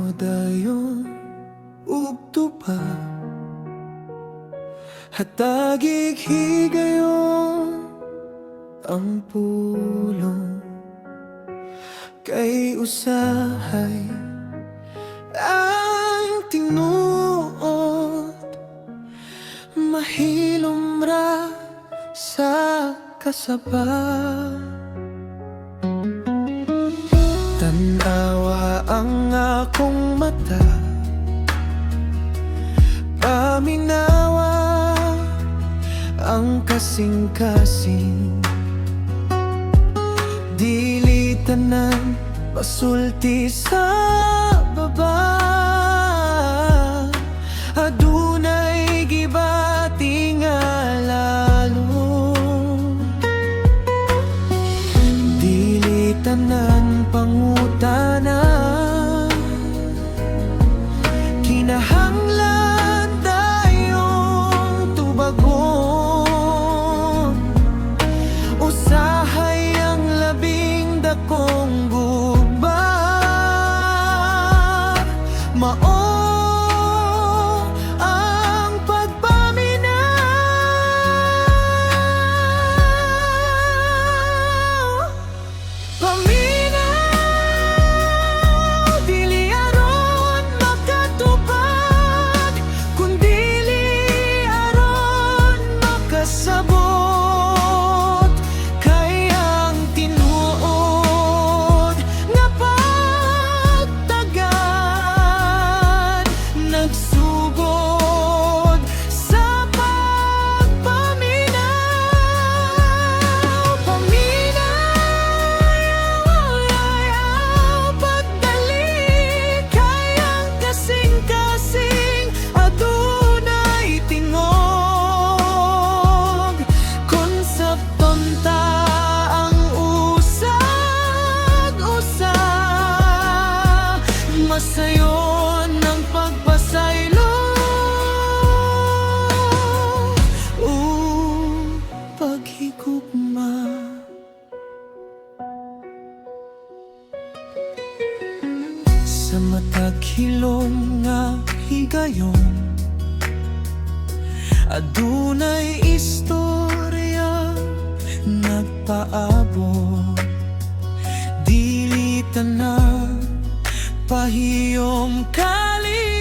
Dayon ug tubag. Hatagig higayon ang pulong, kay usahay ang tinuod mahilom ra sa kasaba. Tanawa ang akong mata, paminawa ang kasing-kasing. Dili tanan masulti sa baba. Adunay gibati nga lalom. Dili tanan pangutana. Kinahanglan dayong tubagon. Usahay ang labing dakong gubat mao ang pagpaminaw. Paminaw, dili aron makatubag, kundili aron makasabot. Kay ang tinuod nga pagtagad nagsugod sa pagpaminaw. Paminaw, pagdali, kay ang kasing-kasing adunay tingog. Konsepton ta ang usag usa, masayon ang pagpasaylo ug paghigugma. Sa matag hilom nga higayon, adunay istorya nagpaabot. Dili tanan pahiyom kalimot.